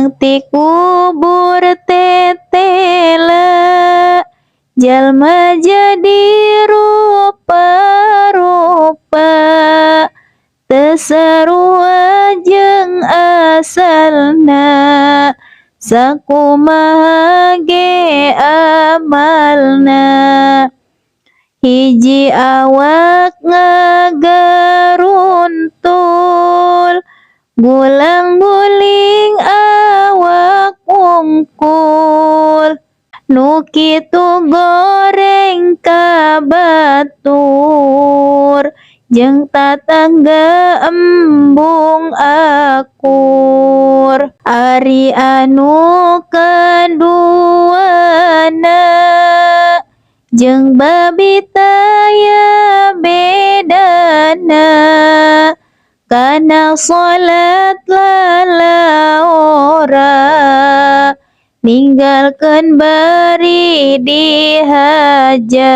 Meunang ti kubur tetela, jalma jadi rupa-rupa, teu sarua jeung asalna, sakumaha ge amalna. Hiji awak ngagaruntul, gulang-guling awak wungkul, nu kitu goreng ka batur jeung tatangga embung akur. Ari anu kaduana jeung babi taya bedana, kana salat lalaora, ninggalkeun bari dihaja.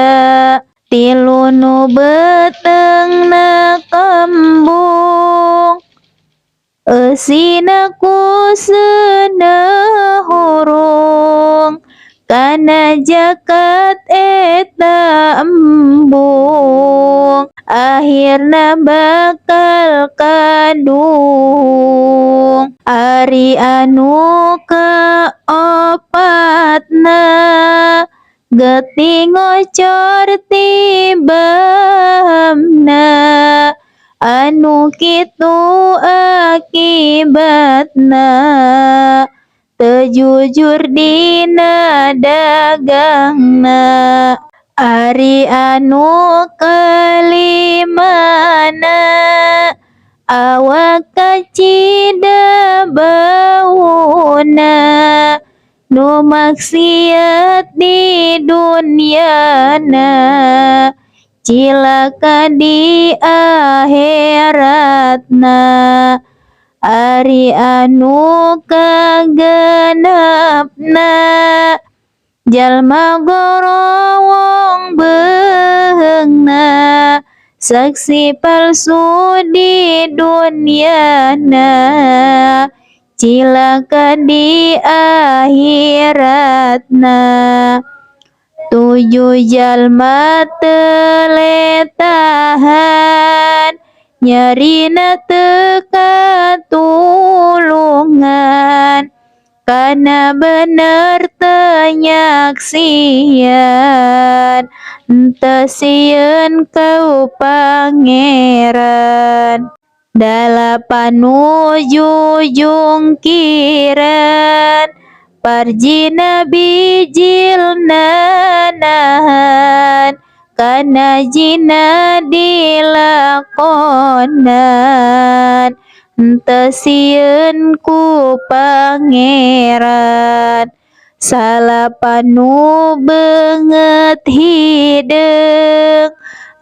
Tilu nu beuteungna kembung, eusina ku seuneu hurung, kana zakat eta embung, akhirna bakal kaduhung. Ari anu kaopatna, getih ngocor ti bahamna, anu kitu akibatna, teu jujur dina dagangna. Ari anu kalimana, awak kacida bauna, nu maksiat di dunyana, cilaka di akhiratna. Ari anu kagenepna, jalma gorowong beheungna, saksi palsu di dunyana, cilaka di akhiratna. Tujuh jalma teu letahan, nyerina teu katulungan, kana bener teu nyaksian, henteu sieun ku Pangeran. Dalapan nu jujungkiran, parjina bijilna nahan, kana zina dilakonan, henteu sieun ku Pangeran. Salapan nu beungeut hideung,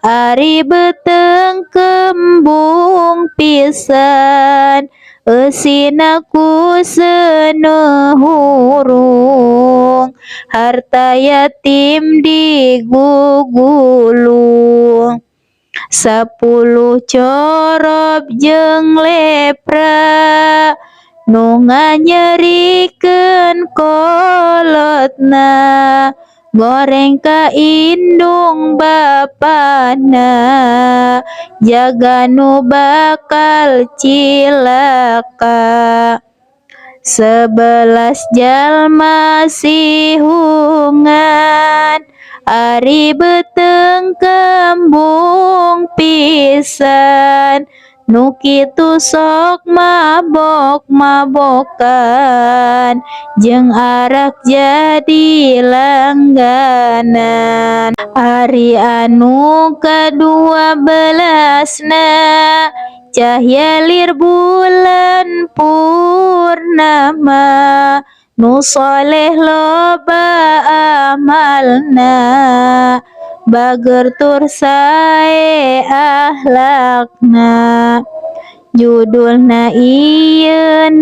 ari beuteung kembung pisan, eusina ku seuneu hurung, harta yatim digugulung. 10 corob jeung lepra, nu nganyerikeun kolotna, goreng ka indung bapana, jaga nu bakal cilaka. 11 jalma sihungan, ari beuteung kembung pisan, nu kitu sok mabok-mabokan, jeung arak jadi langganan. Ari anu 12na, cahya lir bulan purnama, nu soleh loba amalna, bager tur sae akhlakna. Judulna ieu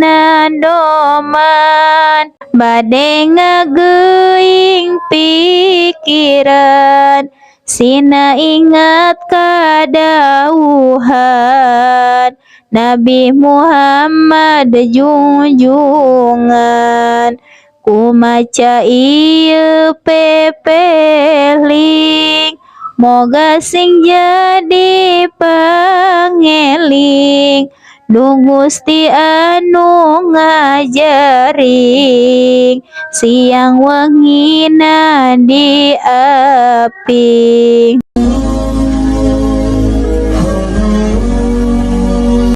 doman, bade ngageuing pikiran, sina ingat kadawuhan. Nabi Muhammad junjungan. Ku maca ieu pepeling, moga sing jadi pangeling. Duh Gusti anu ngajaring, siang wengina diaping.